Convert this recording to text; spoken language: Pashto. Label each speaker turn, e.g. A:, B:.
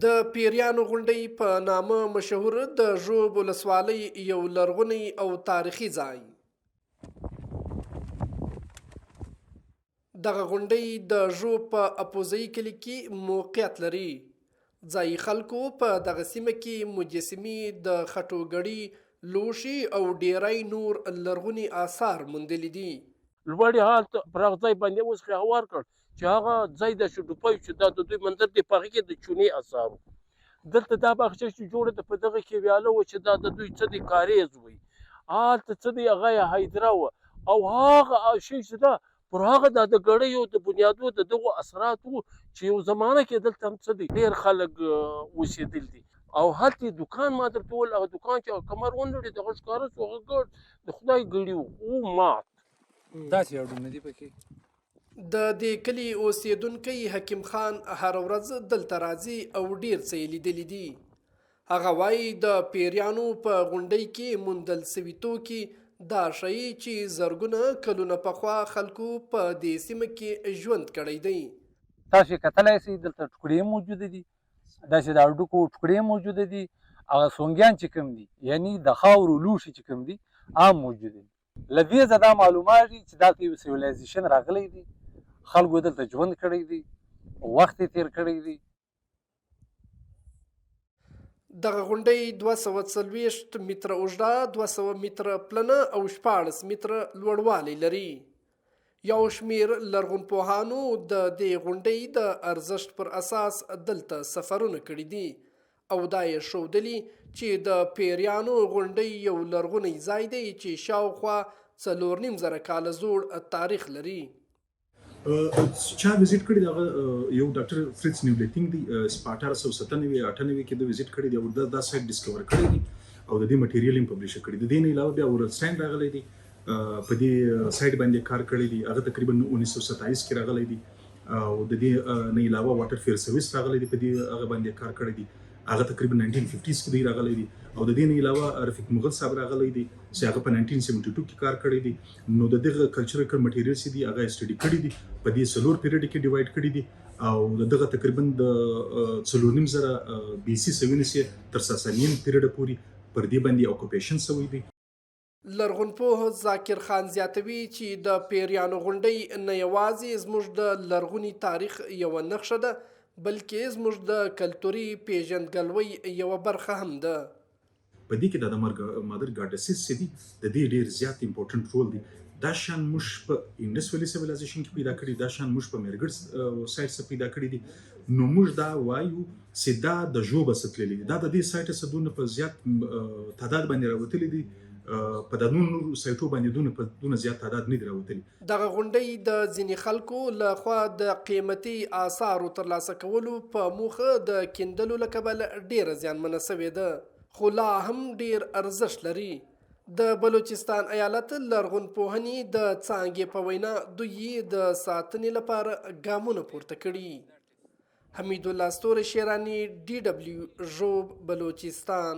A: د پیریانو غونډۍ په نامه مشهور د ژوب ولسوالۍ یو لرغونی او تاریخي ځای. دغه غونډۍ د ژوب په اپوزۍ کلي کې موقعیت لري. ځايي خلکو په دغه سیمه کې مجسمې، د خټو ګړي، لوښي او ډیری نور لرغوني آثار موندلي دي.
B: لوړې حال ته پر هغه ځای باندې اوس خو هوار کړ چې هغه ځای داسې ډوپی چې دا د دوی منظر دی، په هغه کې د چونې اثار وو. دلته دا باغچه چې جوړه ده په دغه کې ویاله وه چې دا د دوی څه دی کاریز وی، هلته څه دی هغه یې هایدره وه، او هغه شی چې ده پر هغه دا د ګړیو د بنیادو د دغو اثرات وو چې یو زمانه کې دلته هم څه دی ډېر خلک اوسېدل دي. او هلته یې دوکان ما درته وویل، هغه دوکان چې هغه کمر ونړېد هغه ښکاره شو، هغه ګړ د خدای ګړي وو مات.
C: داسې اډونه دي پکې.
A: د دې کلي اوسېدونکی حکیم خان هره ورځ دلته راځي او ډېر څه یې لیدلي دي. هغه وايي، د پیریانو په غونډۍ کې موندل شوي توکي دا ښيي چې زرګونه کلونه پخوا خلکو په دې سیمه کې ژوند کړی دی.
C: تاسو یې کتلای شئ، دلته ټوکړې موجوده دي، داسې د هډوکو ټوکړې موجوده دي، هغه سونګیان چې کوم دي، یعنی د خاورو لوښي چې کوم دي، عام موجود دي. له دې ځایه دا معلوماږي چې دلته یو سیویلایزیشن راغلی دی، خلکو دلته ژوند کړی دی، وخت یې تېر کړی دی.
A: دغه غونډۍ 240 متره اوږده، 200 متره پلنه او 16 متره لوړوالی لري. یو شمېر لرغونپوهانو د دې غونډۍ د ارزښت پر اساس دلته سفرونه کړي دي او دا یې ښودلي چې د پیریانو غونډۍ یو لرغونی ځای دی چې شاوخوا 4500 کاله زوړ تاریخ لري.
D: چا وزټ کړی دی هغه یو ډاکټر فریتز نیولیتینګ دی، چې په 1897 98 کې د وزټ کړی دی او دا سایټ ډیسکور کړی دی او د دې مټیریل هم پبلش کړی دی. د دې نه علاوه بیا اورلسټاین راغلی دی، په دې سایټ باندې کار کړی دی، هغه تقریبا 1927 کې راغلی دی. او د دې نه علاوه واټر فیر سرویس راغلی دی، په دې هغه باندې کار کړی دی، هغه تقریبا 1950s کې دی راغلی دی. او د دې نه علاوه رفیق مغل صاحب راغلی دی چې هغه په 1972 کې کار کړی دی. نو د دغه کلچرل مټیریل چې دی هغه سټډي کړی دی، په دې څلور پیریډ کې ډیوایډ کړی دی او د دغه تقریبا د 4500 بي سي سوینس تر ساسانیان پیریډ پورې پر دې باندې اوکوپیشن شوی دی.
A: لرغونپوه ذاکر خان زیاتوي چې د پیریانو غونډۍ نه یوازې زموږ د لرغوني تاریخ یوه نښه ده، بلکې زموږ د کلتوري پیژندګلوۍ یوه برخه هم ده.
D: په دې کې د مادر ګاډسز چې دي د دې ډیر زیات امپورټنټ رول دی. دا شان موږ په انډس ویلی سیویلایزیشن کې پیدا کړي، دا شان موږ په میرګړ سایټ څخه پیدا کړي دي. نو موږ دا وایو چې دا د ژوبه څخه تللي دي، دا د دې سایټ څخه دونه په زیات تعداد باندې راوتلي دي، په د نورو سایټو باندې دونه زیات تعداد نه دي راوتلي.
A: دغه غونډۍ د ځینې خلکو له خوا د قیمتي آثارو ترلاسه کولو په موخه د کیندلو له کبله ډېره زیانمنه شوې ده، خو لا هم ډېر ارزښت لري. د بلوچستان ایالت لرغونپوهنې د څانګې په وینا دوی د ساتنې لپاره ګامونه پورته کړي. حمیدالله ستوری شیرانی، ډي ډبلیو، ژوب، بلوچستان.